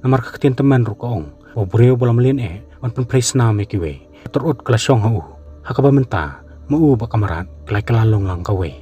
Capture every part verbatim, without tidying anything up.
Namar ka ktien tymmen ruh ka ong, u briew ba la mlien eh ban pynphlei snam ïa kiwei, ka tyrut ka la shong ha u. Ha kaba mynta ma u bad ka mrad ki la kylla long lang kawei.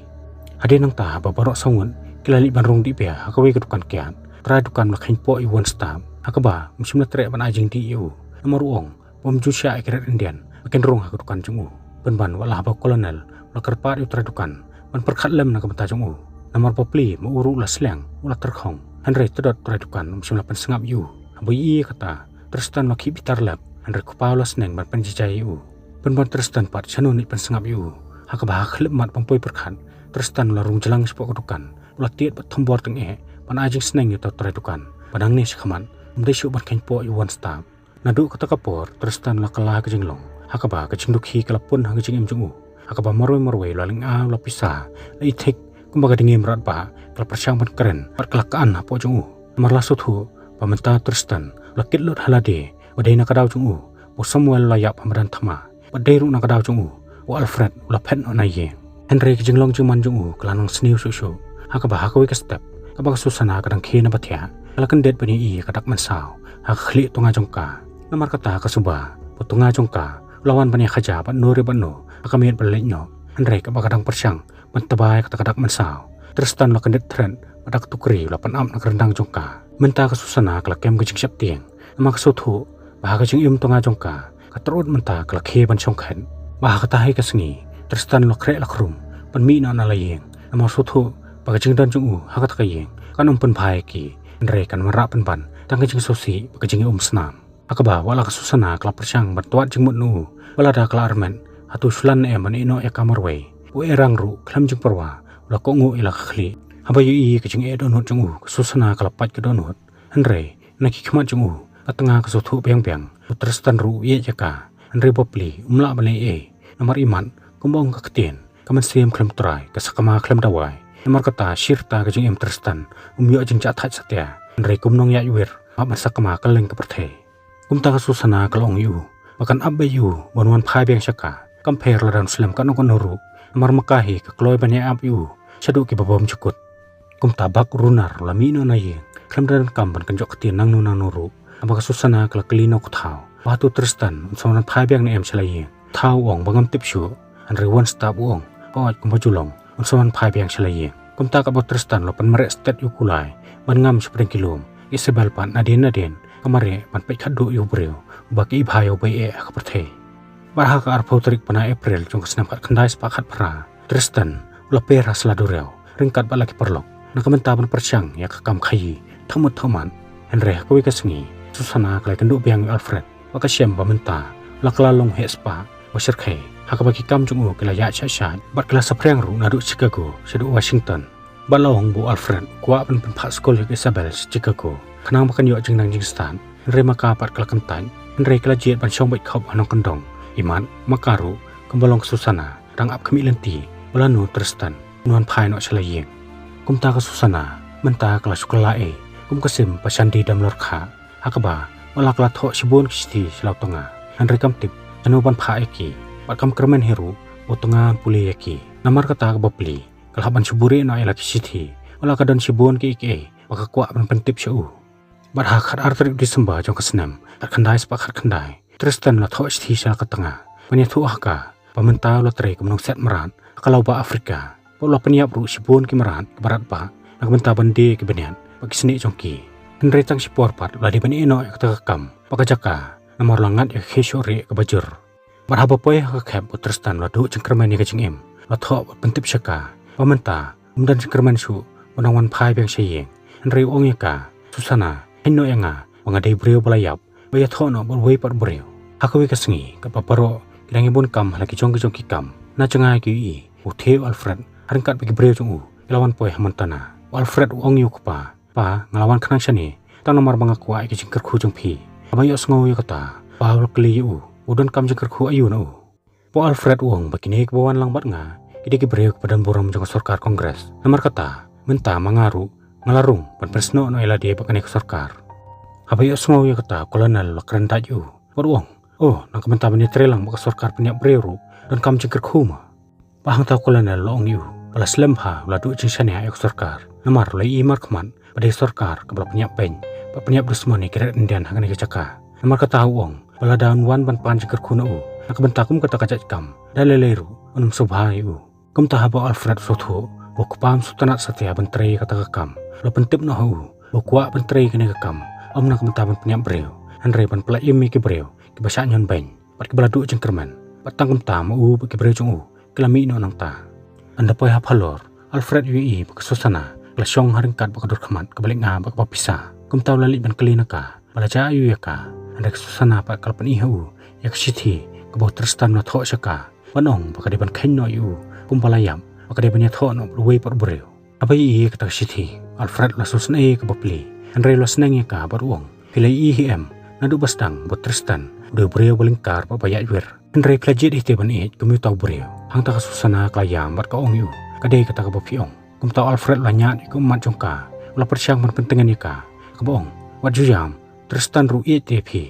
Hadien nangta haba baroh saw ngut ki la leit ban rung dih beer ha kawei ka dukan kiad, u trai dukan u la kheiñpoh ïa u One Stop, ha kaba um shym la treh ban ai jingdih ïa u. Namar u ong ba um ju shah ïa ki red Indian ba kin rung ha ka dukan jong u. Pynban wat la haba u Colonel u la kyrpad ïa u trai dukan ban pyrkhat lem na ka bynta jong u. Namar ba plie ma u ruh u la sliang, u la tyrkhong. Hynrei tdot u trai dukan um shym la pynsngap ïa u. Haba ïohi ïa kata, u Tristan u la khih bitar lep, hynrei u kpa u la sneng ban pynjajai ïa u. Pynban u Tristan pat shano un leit pynsngap ïa u. Ha kaba ha ka khyllipmat bym poi pyrkhat, u Tristan u la rung jlang shapoh ka dukan, u la tied bad thombor tyngeh ban ai jingsneng ïa uta u trai dukan ba nangne shakhmat um dei shuh ban kheiñpoh ïa u One Stop. Naduh kata ka por u Tristan u la kylla ka jinglong, ha kaba ka jingdukhi ka la pun ha ka jingim jong u. Ha kaba marwei marwei u la lynga, u la pisa, la ithik, kumba ka dyngiam radbah ka la pyrshang ban kren bad ka la khan hapoh jong u. Namar la sngewthuh ba mynta u Tristan u la kit lut ha lade, ba dei na ka daw jong u ba u Samuel u la ïap ha madan thma, bad dei ruh na ka daw jong u, u Alfred u la phet noh na ïing. Hynrei ka jinglong jingman jong u ka la nang sniew shuh shuh, ha kaba ha kawei ka step, kaba ka Susana ka dang khie na ba thiah, ka la kyndit ban ïohi ïa ka dak mynsaw ha ka khlieh tnga jong ka. Namar kata ka suba ba u tnga jong ka u la wan ban ïakhaja bad no re bad no ha ka miet ba la leit noh. Hynrei kaba ka dang pyrshang ban tba ïa kata ka dak mynsaw, u Tristan u la kyndit thret bad da ka tukri u la pynap na ka ryndang jong ka. Mynta ka Susana ka la kem ka jingsheptieng, namar ka sngewthuh ba ha ka jingim tnga jong ka, ka tyrut mynta ka la khie ban shongkhet. Bad ha kata hi ka sngi u Tristan u la khreh la khrum ban mih noh na la ïing, namar u sngewthuh ba ka jingdon jong u ha kata ka ïing kan ym pynbha ïa ki, hynrei kan wanrah pynban tang ka jingsngewsih bad ka jingïaumsnam. Ha kaba wat la ka Susana ka la pyrshang ban twad jingmut na u, ba lada ka la armet, hato u shu lah ne em ban ïeh noh ïa ka marwei? U Erang ruh khlem jingpyrwa u la kohnguh ïa la ka khlieh. Haba ïohi ïa ka jingeh dohnud jong u, ka Susana ka la pait ka dohnud. Hynrei na ki khmat jong u, ka tnga ka sngewthuh biang biang ba u Tristan ruh u ïeit ïa ka. Hynrei ba plie um lah ban leh ei ei, namar imat kumba ong ka ktien, ka mynsiem khlem trai, ka sakma khlem dawai. Namar kata shi rta ka jingim u Tristan um ïoh jingjahthait satia, hynrei kum nongïaid wir, map ban sakma kylleng ka pyrthei. Kumta ka Susana ka la ong ïa u ba kan ap beit ïa u ban wan phai biang sha ka, kam pher lada un slem katno katno ruh, namar ma ka hi ka kloi ban ïa ap ïa u shaduh kiba bym jukut. Kumta Bak Runar u la mih noh na ïing, khlem da donkam ban kynjoh ktien nangno nangno ruh. Haba ka Susana ka la kylli na u Kthaw ba hato u Tristan un sa wan phai biang ne em sha la ïing, u Kthaw u ong ba ngam tip shuh. Hynrei u One Stop u ong, hooid, kumba ju long, un sa wan phai biang sha la ïing. Kumta katba u Tristan u la pynmareh stet ïa u kulai ban ngam shapdeng ki lum, ka Isabel pat nadien nadien ka mareh ban peit khatduh ïa u briew uba ki ibha ïa u baieit ha ka pyrthei. Bad ha ka arphew tarik bnai April jong ka snem khatkhyndai spah khatphra, u Tristan u la per ha sla duriaw ryngkat bad la ki paralok, na ka bynta ban pyrshang ïa ka kam khaïi thokmut thokmat. Hynrei ha kawei ka sngi, Susana ka la ïakynduh biang ïa u Alfred, bad ka shem ba mynta u la kylla long u heh spah ba shyrkhei, ha kaba ki kam jong u ki la ïaid shah shah bad ki la saphriang ruh naduh Chicago shaduh Washington. Bad la ong ba u Alfred u kwah ban pynphah skul ïa ka Isabel sha Chicago, khnang ba kan ïoh jingnang jingstad. Hynrei ma ka pat ka la kyntait, hynrei ka la jied ban shong beit khop ha nongkyndong. Imat ma ka ruh, kumba long ka Susana, dang ap khmih lynti ba lano u Tristan un wan phai noh sha la ïing. Kumta ka Susana mynta ka la shu kylla ei kum ka sim ba shandi dam lor kha, ha kaba wat la ka la thoh shibun ki shithi sha la u tnga, hynrei kam tip shano ban phah ïa ki, bad kam kyrmen hi ruh ba u tnga un pule ïa ki. Namar kata kaba plie ka la hap ban shu buhrieh noh ïa la ki shithi, wat la ka don shibun kiei kiei ba ka kwah ban pyntip sha u. Bad ha ka khatar tarik December jong ka snem khatkhyndai spah khatkhyndai, u Tristan u la thoh shithi sha la ka tnga ban ïathuh ha ka ba mynta u la trei kum u nongsiat mrad ha ka lawbah Africa, bad u la pynïap ruh shibun ki mrad kiba radbah na ka bynta ban die ïa ki bniat bad ki snieh jong ki. Hynrei tang shipor pat u la dei ban ïeh noh ïa kata ka kam bad ka jaka, namar u la ngat ïa ka khie shoh rieh kaba jur. Bad haba poi ha ka khep, u Tristan u la duh jingkyrmen ïa ka jingim, u la thoh bad pyntip sha ka ba mynta um don jingkyrmen shuh ban nang wan phai biang sha ïing. Hynrei u ong ïa ka, Susana, kheiñ noh ïa nga ba nga dei briew ba la ïap, ba ïathoh noh bad uwei pat u briew. Ha kawei ka sngi katba baroh ki dang ïabun kam ha la ki jong ki jong ki kam, na jngai ki ïohi ba u Thie u Alfred ha ryngkat bad ki briew jong u ki la wan poi ha Montana. U Alfred u ong ïa u kpa, Pa, nga la wan khnang shane tang namar ba nga kwah ïa ka jingkyrkhu jong phi. Haba ïohsngew ïa kata, u pa u la kylli ïa u, u donkam jingkyrkhu aïu na u? Bad u Alfred u ong ba kine kiba wan lang bad nga ki dei ki briew kiba don burom jong ka sorkar Congress. Namar kata mynta ma nga ruh nga la rung ban pynsnoh noh ïa lade bad kane ka sorkar. Haba ïohsngew ïa kata, u Colonel u la kren dait ïa u bad u ong, oh, na ka bynta ban ïatrei lang bad ka sorkar pynïap briew ruh donkam jingkyrkhu mo? Bad hangta u Colonel u la ong ïa u ba la slem bha u la duh jingshaniah ïa ka sorkar, namar u la ïohi markhmat ba dei sorkar kaba la pynïap beiñ bad pynïap dusmon ïa ki red Indian ha kane ka jaka. Namar kata u ong ba lada un wan ban pan jingkyrkhu na u na ka bynta kum kata ka jait kam, da lei lei ruh un ym sngewbha ïa u. Kumta haba u Alfred u sngewthuh ba u kpa um sngewtynnat satia ban trei ïa kata ka kam, u la pyntip noh ha u ba u kwah ban trei ïa kane ka kam, ym na ka bynta ban pynïap briew, hynrei ban pyllait im ïa ki briew kiba shah ñion beiñ bad kiba la duh jingkyrmen, bad tang kumta ma u bad ki briew jong u ki la mih noh nangta. Ynda poi ha phalor, u Alfred u ïohi ba ka Susana ka la shong ha ryngkat bad ka dur khmat kaba leit nga bad kaba pisa. Kumta u la leit ban kylli na ka ba la jia aïu ïa ka, hynrei ka Susana pat ka la pyni ha u ïa ka shithi kaba u Tristan u la thoh sha ka, ban ong ba ka dei ban kheiñ noh ïa u kumba la ïap, ba ka dei ban ïathoh noh bad uwei pat u briew. Haba ïohi ïa kata ka shithi, u Alfred u la sngewsynei ïa ka bapli, hynrei u la sneng ïa ka bad u ong, phi la ïohi hi em, naduh ba sdang ba u Tristan u dei u briew ba lyngkar bad ba ïaid wir, hynrei phi la jied hi te ban ïeit kum uta u briew. Hangta ka Susana ka la ïam bad ka ong ïa u, ka dei kata kaba phi ong. Kumta u Alfred u la ñiad ïa ka ummat jong ka, u la pyrshang ban pyntngen ïa ka, kaba ong, wat ju ïam, Tristan ruh u ïeit te ïa phi.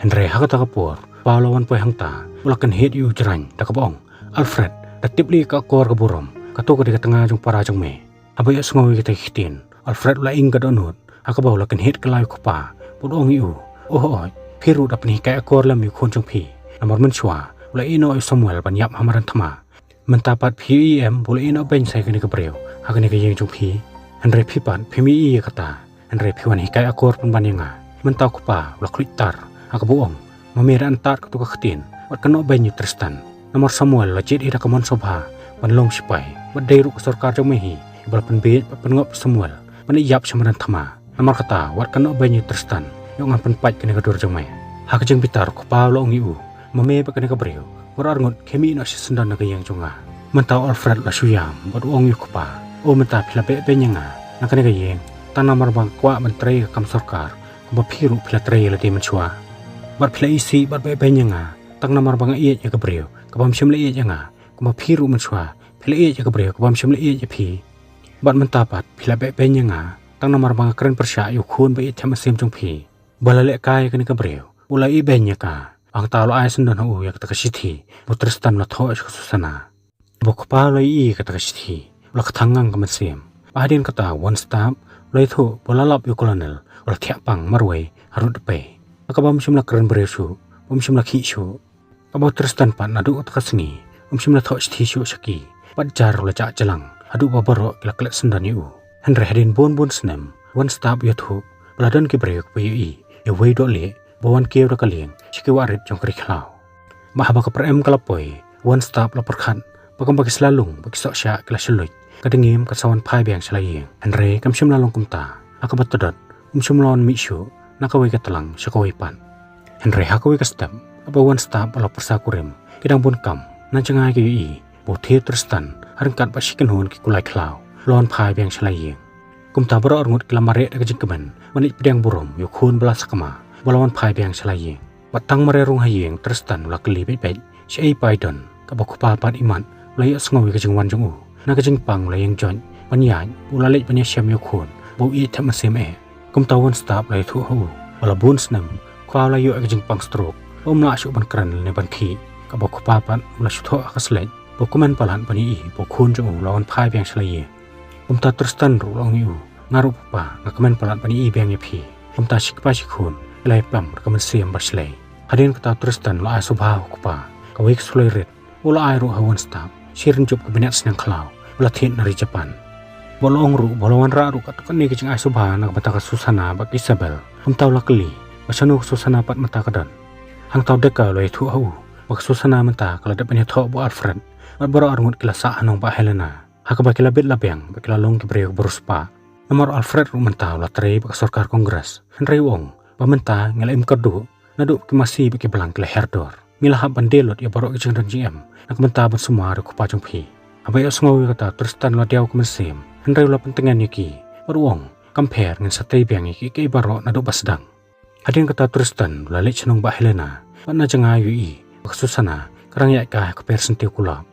Hynrei ha kata ka por, u kpa u la wan poi hangta, u la kynhied ïa u jraiñ da kaba ong, Alfred, da tip lei ka akor ka burom, kato ka dei ka tnga jong para jong me. Haba ïohsngew ïa kita ki ktien, u Alfred u la ing ka dohnud, ha kaba u la kynhied kylla ïa u kpa bad u ong ïa u, oh hooid, phi ruh da pynhikai akor lem ïa u khun jong phi. Namar mynshuwa u la ïehnoh ïa u Samuel ban ïap ha madan thma. Mynta pat phi ïohi em ba u la ïehnoh beiñ sa ïa kane ka briew ha kane ka ïing jong phi? Hynrei phi pat phim ïohi ïa kata, hynrei phi wan hikai akor pynban ïa nga. Mynta u kpa u la khluit tar, ha kaba u ong, ma me da ryntad kato ka ktien, wat kynnoh beiñ ïa u Tristan. Namar u Samuel u la jied hi da ka mon sngewbha ban long shipai, bad dei ruh ka sorkar jong me hi iba la pynbiej bad pynngop ïa u Samuel ban leit ïap sha madan thma. Namar kata, wat kynnoh beiñ ïa u Tristan, ïoh ngan pynpait kane ka dur jong me. Ha ka jingbitar u kpa u la ong ïa u, ma me bad kane ka briew, baroh arngut khie mih noh shisyndon na ka ïing jong nga. Mynta u Alfred u la shu ïam bad u ong ïa u kpa, o mynta phi la beh beiñ ïa nga na kane ka ïing tang namar ba nga kwah ban trei ïa ka kam sorkar, kumba phi ruh phi la trei ïa lade mynshuwa? Bad phi la isih bad beh beiñ ïa nga tang namar ba nga ïeit ïa ka briew kabym shym la ïeit ïa nga, kumba phi ruh mynshuwa phi la ïeit ïa ka briew kabym shym la ïeit ïa phi? Bad mynta pat phi la beh beiñ ïa nga tang namar ba nga kren pyrshah ïa u khun ba ïeit thep mynsiem jong phi, ba la lehkai ïa kane ka briew, u la ïehnoh beiñ ïa ka. Hangta u la ai syndon ha u ïa kata ka shithi ba u Tristan u la thoh sha ka Susana. Haba u kpa u la ïohi ïa kata ka shithi, u la kthang ngang ka mynsiem. Bad hadien kata u Wonstap u la ïathuh ba u la lap ïa u Colonel uba la thiah pang marwei harud dpei, ha kaba um shym la kren briew shuh, um shym la khih shuh. Kaba u Tristan pat naduh kata ka sngi um shym la thoh shithi shuh sha ki, bad jar u la jah jlang haduh ba baroh ki la klet syndon ïa u. Hynrei hadien bun bun snem, u Wonstap u ïathuh ba la don ki briew kiba ïohi ïa uwei u dohlieh ba wan kiew da ka lieng sha ki wahrit jong ka ri khlaw. Bad haba ka pyrem ka la poi, u Wonstap u la pyrkhat ba kumba ki sla lung bad ki sohshah ki la shluit, ka dngiem ka sa wan phai biang sha la ïing. Hynrei kam shym la long kumta, ha kaba tudot um shym la wan mih shuh na kawei ka tlang sha kawei pat. Hynrei ha kawei ka step, haba u Wonstap u la pyrsa kurim, ki dang bun kam, na jngai ki ïohi ba u thied u Tristan ha ryngkat bad shi kynhun ki kulai khlaw, u la wan phai biang sha la ïing. Kumta baroh arngut ki la mareh da ka jingkmen ban leit pdiang burom ïa u khun ba la sakma ba la wan phai biang sha la ïing. Bad tang mareh rung ha ïing, u Tristan u la kylli beit beit shaei pat i don. Kaba u kpa pat imat u la ïohsngew ïa ka jingwan jong u, na ka jingpang u la ïeng joit ban ïaid, u la leit ban ïashem ïa u khun ba u ïeit thep mynsiem eh. Kumta u Wonstap u la ïathuh ha u ba la bun snem u kpa u la ïoh ïa ka jingpang stroke, ba um lah shuh ban kren lane ban khih. Kaba u kpa pat u la shu thoh ha ka shlei ba u kmen palat ban ïohi ba u khun jong u u la wan phai biang sha la ïing. Kumta u Tristan ruh u la ong ïa u, nga ruh papa nga kmen palat ban ïohi biang ïa phi. Kumta shi kpa shi khun ki la ïaplam da ka mynsiem bashlei. Hadien kata u Tristan u la ai sngewbha ha u kpa kawei ka suloi rit, u la ai ruh ha u Wonstap shi rynjup ka bniat sniang khlaw ba la thied na ri Japan. Bad u la ong ruh ba u la wanrah ruh katto katne ka jingai sngewbha na ka bynta ka Susana bad ka Isabel. Kumta u la kylli ba shano ka Susana pat mynta ka don. Hangta u Decker u la ïathuh ha u ba ka Susana mynta ka la dep ban ïathoh bad u Alfred, bad baroh arngut ki la sah ha nongbah Helena, ha kaba ki la bit la biang bad ki la long ki briew kiba riewspah. Namar u Alfred ruh mynta u la trei bad ka sorkar Congress, hynrei u ong ba mynta ngi la im kyrduh, naduh ki masi bad ki blang ki la her dor. Ngi la hap ban die lut ïa baroh ki jingdon jingem na ka bynta ban sumar ïa u kpa jong phi. Haba ïohsngew ïa kata u Tristan u la diaw ka mynsiem, hynrei u la pyntngen ïa ki bad u ong, kam pher, ngin sa tei biang ïa kiei baroh naduh ba sdang. Hadien kata u Tristan u la leit sha nongbah Helena, bad na jngai u ïohi ba ka Susana ka dang ïaid kai ha ka pher syntiew kulab.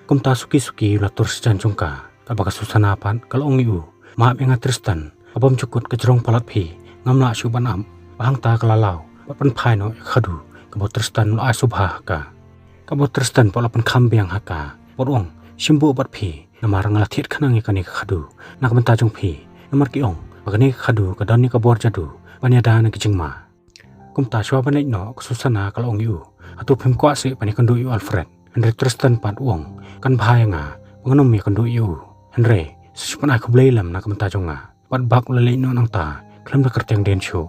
Kumta suki suki u la tur sha jan jong ka, kaba ka Susana pat ka la ong ïa u, map ïa nga Tristan, kabym jukut ka jrong palat phi ngam lah shuh ban ap. Bad hangta ka la law bad pynphai noh ïa ka khadu kaba u Tristan u la ai sngewbha ha ka. Kaba u Tristan pat u la pynkham biang ha ka bad u ong, shim buh bad phi, namar nga la thied khnang ïa kane ka khadu na ka bynta jong phi. Namar ki ong ba kane ka khadu ka don ïa ka bor jadu ban ïada na ki jingma. Kumta shuwa ban leit noh, ka Susana ka la ong ïa u, hato phim kwah seh ban ïakynduh ïa u Alfred? Hynrei Tristan pat u ong, kan bha ïa nga ba ngan ym ïakynduh ïa u. Hynrei sa shu pynai khublei lem na ka bynta jong nga. Bad bak u la leit noh nangta khlem da kyrteng dien shuh.